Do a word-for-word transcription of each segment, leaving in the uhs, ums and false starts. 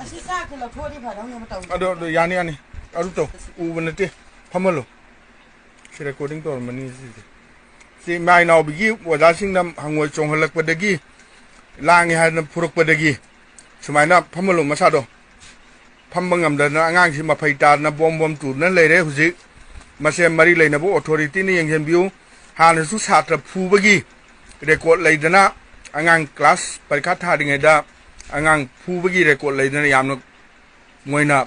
ꯑꯁꯤ ꯆꯥꯛꯁꯦ ꯂꯧꯊꯣꯛꯑꯗꯤ ꯐꯗꯧꯅꯦꯕ ꯇꯧꯔꯤꯁꯦ꯫ ꯑꯗꯣ, ꯑꯗꯣ ꯌꯥꯅꯤ, ꯌꯥꯅꯤ꯫ ꯑꯗꯨ ꯇꯧ꯫ ꯎꯕ ꯅꯠꯇꯦ꯫ ꯐꯝꯍꯜꯂꯨ꯫ ꯁꯤ ꯔꯦꯀꯣꯔꯗꯤꯡ ꯇꯧꯔꯝꯃꯅꯤ ꯁꯤꯗꯤ꯫ ꯁꯤ ꯏꯃꯥ ꯏꯅꯥꯎꯕꯤꯒꯤ ꯑꯣꯖꯥꯁꯤꯡꯅ ꯍꯪꯉꯣꯏ ꯆꯣꯡꯍꯜꯂꯛꯄꯗꯒꯤ, ꯂꯥꯡꯉꯦ ꯍꯥꯏꯗꯅ ꯐꯨꯔꯛꯄꯗꯒꯤ ꯁꯨꯃꯥꯏꯅ ꯐꯝꯍꯜꯂꯨ ꯃꯁꯥꯗꯣ꯫ ꯐꯝꯕ ꯉꯝꯗꯗꯅ ꯑꯉꯥꯡꯁꯤ ꯃꯐꯩ ꯇꯥꯗꯅ ꯕꯣꯝ ꯕꯣꯝ ꯇꯨꯗꯅ ꯂꯩꯔꯦ ꯍꯧꯖꯤꯛ꯫ ꯃꯁꯦ ꯃꯔꯤ ꯂꯩꯅꯕ ꯑꯣꯊꯣꯔꯤꯇꯤꯅ ꯌꯦꯡꯁꯤꯟꯕꯤꯌꯨ꯫ ꯍꯥꯟꯅꯁꯨ ꯁꯥꯇ꯭ꯔ ꯐꯨꯕꯒꯤ ꯔꯦꯀꯣꯔꯠ ꯂꯩꯗꯅ, ꯑꯉꯥꯡ ꯀ꯭ꯂꯥꯁ ꯄꯔꯤꯈꯥ ꯊꯥꯔꯤꯉꯩꯗ ꯑꯉꯥꯡ ꯐꯨꯕꯒꯤ ꯔꯦꯀꯣꯔꯠ ꯂꯩꯗꯅ ꯌꯥꯝꯅ ꯃꯣꯏꯅ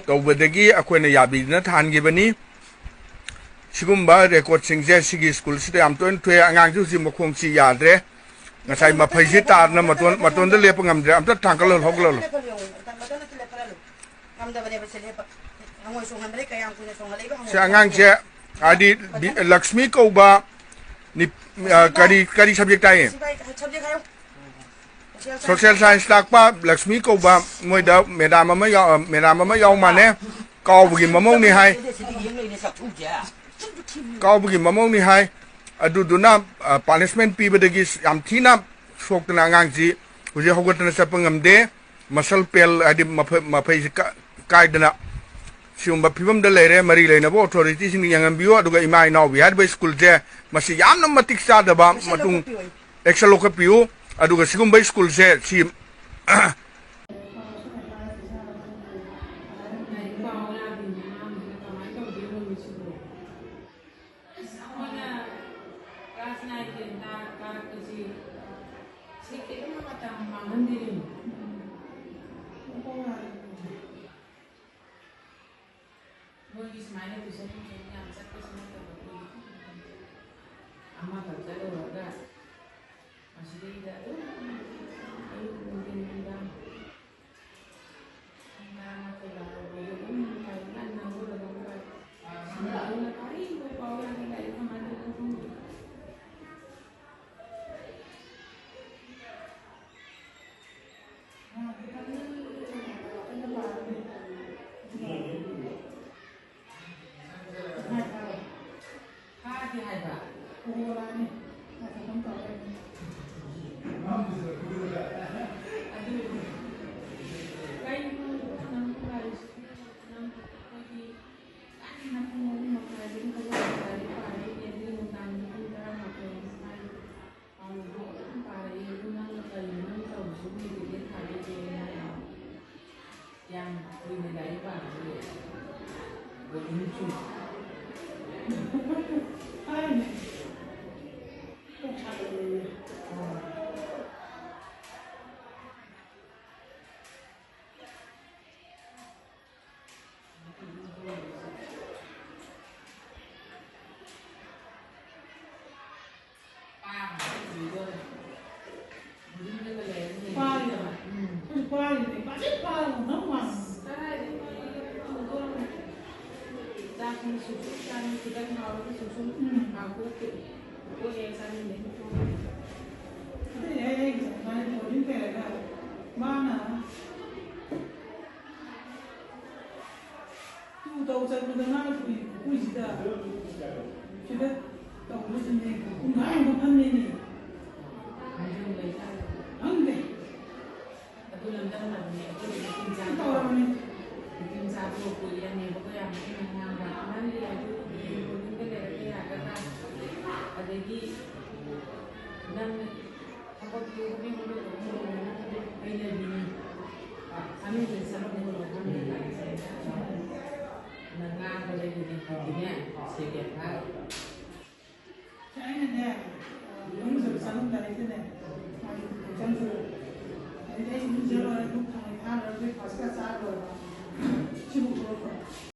ꯇꯧꯕꯗꯒꯤ ꯑꯩꯈꯣꯏꯅ ꯌꯥꯕꯤꯗꯨꯅ ꯊꯥꯍꯟꯈꯤꯕꯅꯤ꯫ ꯁꯤꯒꯨꯝꯕ ꯔꯦꯀꯣꯔꯠꯁꯤꯡꯁꯦ ꯁꯤꯒꯤ ꯁ꯭ꯀꯨꯜꯁꯤꯗ ꯌꯥꯝ ꯇꯣꯏꯅ ꯊꯣꯛꯑꯦ꯫ ꯑꯉꯥꯡꯁꯤ ꯍꯧꯖꯤꯛ ꯃꯈꯣꯡꯁꯤ ꯌꯥꯗ꯭ꯔꯦ꯫ ꯉꯁꯥꯏ ꯃꯐꯩꯁꯤ ꯇꯥꯗꯅ ꯃꯇꯣꯟ, ꯃꯇꯣꯟꯗ ꯂꯦꯞꯄ ꯉꯝꯗ꯭ꯔꯦ꯫ ꯑꯝꯇ ꯊꯥꯡꯒꯠꯍꯜꯂꯨ, ꯍꯧꯒꯠꯍꯜꯂꯨ꯫ ꯉꯝꯗꯕꯅꯦꯕ ꯁꯦ ꯂꯦꯞꯄ꯫ ꯍꯪꯉꯣꯏ ꯆꯣꯡꯍꯟꯕꯗꯩ ꯀꯌꯥꯝ ꯀꯨꯏꯅ ꯆꯣꯡꯍꯜꯂꯛꯏꯕ ꯍꯪꯉꯣꯏ ꯁꯦ ꯑꯉꯥꯡꯁꯦ ꯍꯥꯏꯗꯤ ꯕꯤ-, ꯂꯛꯁꯃꯤ ꯀꯧꯕ ꯅꯤ-, ꯑ, ꯀꯔꯤ, ꯀꯔꯤ ꯁꯕꯖꯦꯛ ꯇꯥꯛꯏ? ꯁꯤꯕꯥꯏ ꯁꯕꯖꯦꯛ ꯍꯥꯏꯌꯣ꯫ ꯁꯣꯁꯤꯌꯦꯜ ꯁꯥꯏꯟꯁ ꯇꯥꯛꯄ ꯂꯛꯁꯃꯤ ꯀꯧꯕ ꯃꯣꯏꯗ ꯃꯦꯗꯥꯝ ꯑꯃ ꯌꯥꯎ-, ꯃꯦꯗꯥꯝ ꯑꯃ ꯌꯥꯎ ꯃꯥꯜꯂꯦ꯫ ꯀꯥꯎꯕꯒꯤ ꯃꯃꯧꯅꯤ ꯍꯥꯏ꯫ ꯀꯥꯎꯕꯒꯤ ꯃꯃꯧꯅꯤ ꯍꯥꯏ꯫ ꯑꯗꯨꯗꯨꯅ, ꯑ, ꯄꯥꯅꯤꯁꯃꯦꯟ ꯄꯤꯕꯗꯒꯤ ꯌꯥꯝ ꯊꯤꯅ ꯁꯣꯛꯇꯅ ꯑꯉꯥꯡꯁꯤ ꯍꯧꯖꯤꯛ ꯍꯧꯒꯠꯇꯅ ꯆꯠꯄ ꯉꯝꯗꯦ꯫ ꯃꯁꯜ ꯄꯦꯜ ꯍꯥꯏꯗꯤ ꯃꯐ-, ꯃꯐꯩꯁꯤ ꯀ-, ꯀꯥꯏꯗꯅ ꯁꯤꯒꯨꯝꯕ ꯐꯤꯕꯝꯗ ꯂꯩꯔꯦ꯫ ꯃꯔꯤ ꯂꯩꯅꯕ ꯑꯣꯊꯣꯔꯤꯇꯤꯁꯤꯡꯅ ꯌꯦꯡꯍꯟꯕꯤꯌꯨ꯫ ꯑꯗꯨꯒ ꯏꯃꯥ ꯏꯅꯥꯎꯕꯤ ꯍꯥꯏꯔꯤꯕ ꯁ꯭ꯀꯨꯜꯁꯦ ꯃꯁꯤ ꯌꯥꯝꯅ ꯃꯇꯤꯛ ꯆꯥꯗꯕ ꯑꯦꯛꯁꯟ ꯃꯇꯨꯡ ꯂꯧꯈꯠꯄꯤꯌꯨ꯫ ꯑꯦꯛꯁꯟ ꯂꯧꯈꯠꯄꯤꯌꯨ꯫ ꯑꯗꯨꯒ ꯁꯤꯒꯨꯝꯕ ꯁ꯭ꯀꯨꯜꯁꯦ ꯁꯤ ꯑꯁ, ꯑꯩꯈꯣꯏꯅ ꯀ꯭ꯂꯥꯁ ꯅꯥꯏꯟ ꯇꯦꯟ ꯀꯥ-, ꯀꯥꯔꯛꯄꯁꯤ ꯁꯤ ꯈꯤꯇꯪ ꯃꯇꯝ ꯃꯥꯡꯍꯟꯕꯤꯔꯤꯅꯤ꯫ ꯃꯣꯏꯒꯤ ꯁꯨꯃꯥꯏꯅ ꯇꯨꯏꯁꯟ ꯅꯨꯡꯁꯟ ꯌꯥꯝ ꯆꯠꯄꯁꯨ ꯅꯠꯇꯕ ꯑꯩꯈꯣꯏꯒꯤ꯫ ꯑꯃꯈꯛ ꯆꯠꯂꯨꯔꯒ ꯃꯁꯤꯗꯩꯗ ꯑꯗꯨꯝ ꯑꯌꯨꯛ ꯅꯨꯡꯊꯤꯟ ꯅꯨꯡꯗꯥꯡ ꯐꯥꯗꯦ ꯍꯥꯏꯕ꯫ ꯑꯗꯨ ꯀꯨꯏꯅ ꯂꯥꯏꯔꯤꯛ ꯄꯥꯕꯁꯦ ꯕꯣꯔꯤꯡ ꯆꯨꯏ꯫ ꯍꯥꯏꯅꯦ꯫ ꯀꯣꯛ ꯁꯥꯒꯠꯂꯦ꯫ ꯄꯥꯔꯤꯕ꯫ ꯎꯝ꯫ ꯑꯩꯈꯣꯏꯁꯨ ꯄꯥꯔꯤꯕꯅꯦ꯫ ꯄꯥꯔꯤꯕ ꯄꯥꯔꯤꯕ ꯅꯪ ꯋꯥ꯫ ꯀꯗꯥꯏꯗꯒꯤ ꯃꯥꯒꯤ ꯈꯣꯡꯗꯣꯟ ꯆꯥꯛꯁꯤꯅ ꯁꯨꯝ ꯁꯨꯝ ꯆꯥꯅꯤꯡ, ꯈꯤꯇꯪ ꯍꯥꯎꯔꯒ ꯁꯨꯝ ꯁꯨꯝ ꯎꯝ꯫ ꯍꯥꯎꯇꯣꯛꯇꯦ꯫ ꯄꯣꯠ ꯍꯦꯛ ꯆꯥꯅꯤꯡꯗꯦ꯫ ꯑꯗꯨꯅꯦ ꯑꯩ ꯍꯥꯏꯁꯦ, ꯃꯥꯅ ꯕꯣꯔꯗꯤꯡ ꯂꯩꯔꯒ ꯃꯥꯅ ꯇꯨ ꯇꯧ ꯆꯠꯄꯗ ꯃꯥꯅ ꯄꯨꯏ-, ꯄꯨꯏꯁꯤꯗ ꯁꯤꯗ ꯇꯧꯕꯁꯤꯅꯦ ꯄꯨꯡꯈꯥꯏ ꯑꯃ ꯐꯝꯃꯦꯅꯦ꯫ ꯈꯪꯗꯦ꯫ ꯑꯗꯨ ꯂꯝꯗꯝꯅꯕꯅꯦ꯫ ꯑꯩꯈꯣꯏꯒꯤ ꯅꯨꯄꯤ ꯃꯆꯥꯗꯣ, ꯇꯧꯔꯕꯅꯦ꯫ ꯅꯨꯄꯤ ꯃꯆꯥꯗꯣ ꯀꯨꯏꯔꯅꯦꯕꯀꯣ ꯌꯥꯝ ꯊꯤꯅ ꯉꯥꯡꯕ꯫ "ꯅꯪꯒꯤ ꯑꯗꯨꯒꯤ ꯕꯣꯔꯗꯤꯡꯗ ꯂꯩꯔꯒ ꯌꯥꯒꯗ꯭ꯔꯥ? ꯑꯗꯒꯤ ꯅꯪ ꯊꯕꯛꯇꯨ ꯍꯣꯕꯦ ꯍꯣꯕꯦ ꯇꯧꯕ ꯂꯣꯏꯔꯒ ꯍꯥꯏꯅꯕꯤꯅꯤ꯫ ꯐꯥꯃꯤꯟꯅ ꯆꯠꯂꯝꯃꯣ, ꯐꯥꯃꯤꯟꯅ ꯂꯥꯛꯑꯁꯦ꯫ ꯅꯪ ꯉꯥꯡꯕꯗꯒꯤꯗꯤ ꯍꯧꯖꯤꯛꯅꯦ ꯁꯦꯀꯦꯟ ꯐꯥꯔꯦ꯫" ꯑꯩꯅꯅꯦ, ꯏꯔꯨꯖꯕ ꯆꯪꯉꯝꯗꯥꯏꯁꯤꯗꯅꯦ, ꯃꯥꯒꯤ ꯆꯪꯈ꯭ꯔꯦ꯫ ꯑꯗꯩꯗꯤ ꯑꯩ ꯏꯔꯨꯖ ꯂꯣꯏꯔꯦ, ꯙꯨꯞ ꯊꯥꯎꯃꯩ ꯊꯥꯜꯂꯒ breakfast ꯀ ꯆꯥ ꯂꯣꯏꯔꯦ꯫ ꯁꯤꯕꯨ ꯊꯣꯛꯂꯛꯄ꯫